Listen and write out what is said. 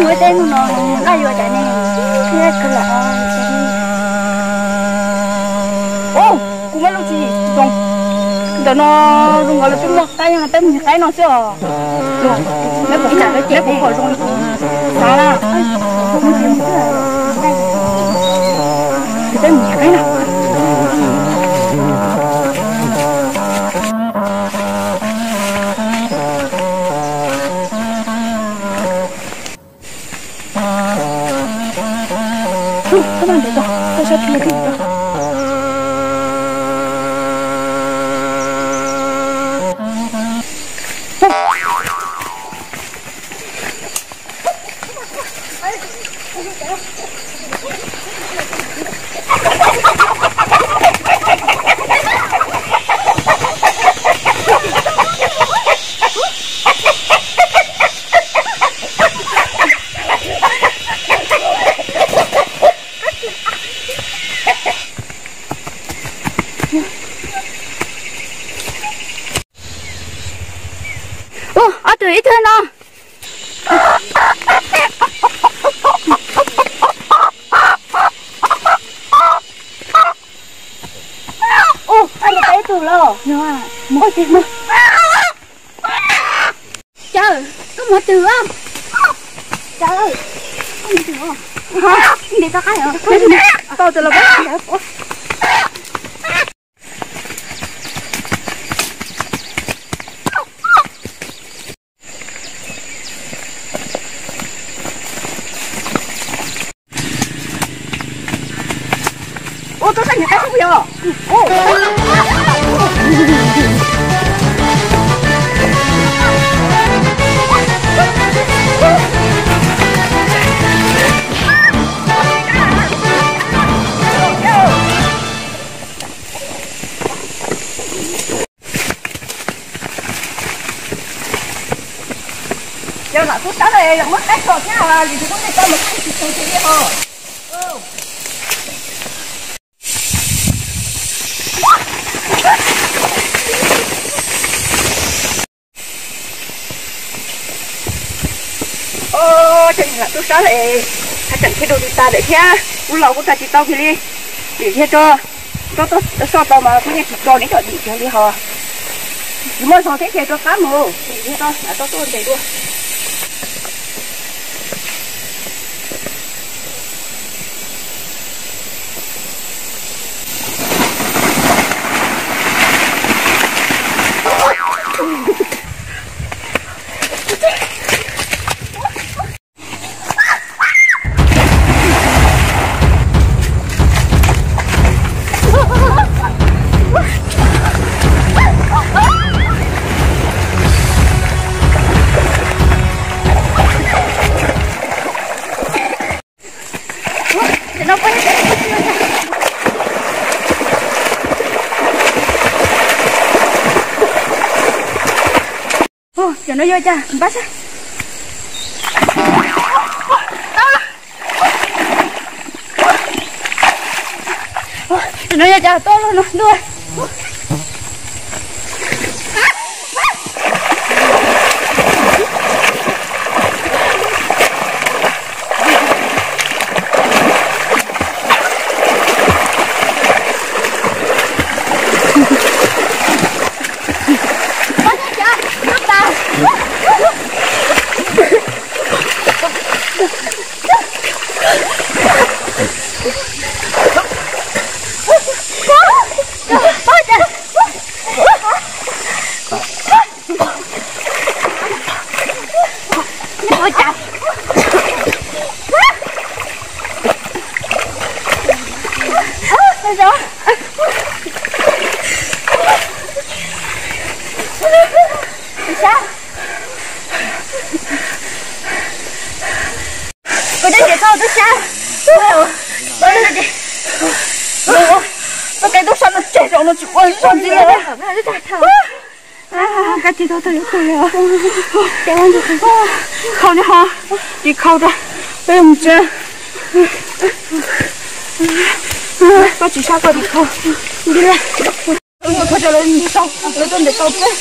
Muaj tej hnub no nqaij yuav cas ne, thiab kawg los. Ub, kuv muaj lub tswv yim zoo. Ntawm no zoo nkaus li twb muaj qaib, peb mus nyiag qaib no xwb os. Neb puas, neb puas pom zoo li kuv xav na? Peb mus nyiag qaib na. Ua, ob tug ib tug no. Ua, ob tug peb tug los. Caw, koj mus twg os? Caw, koj mus twg os? Ntes tau qab os. Tau tes los. Ua, tau sab nyiag qaib xwb puas yog? Yog lam tub sab lawm, yog muab qaib tso thiab, yus tsis tub nej tau mus qaib tsis tau li os. Os, cov niag lam tub sab lawm, haj tseem thiaj dua li tas lawm thiab, kuv los kuv tsa tsis tau kiag li. Dim thiab tso, tso soj tau mas kuv yeej tsis tso neb cov dim kiag li hos. Tsis muaj zog thiab ces rov qab mus, dim thiab tso, tso tuaj ntes dua. Cov no yog cas npab sab. Cov no yog cas tuaj los no ntuj. Koj tseem tau tub sab. Tau tub sab no tseg zaum no tsis ua zog ntxiv li. Koj tsis tau tau yuav tug li. Khaus li ho, tsis khaus rau, peb mus tsev. Koj tsis sab koj tsis khaus. Mus khaus rau lawv tau, lawv tuaj ntes tau peb.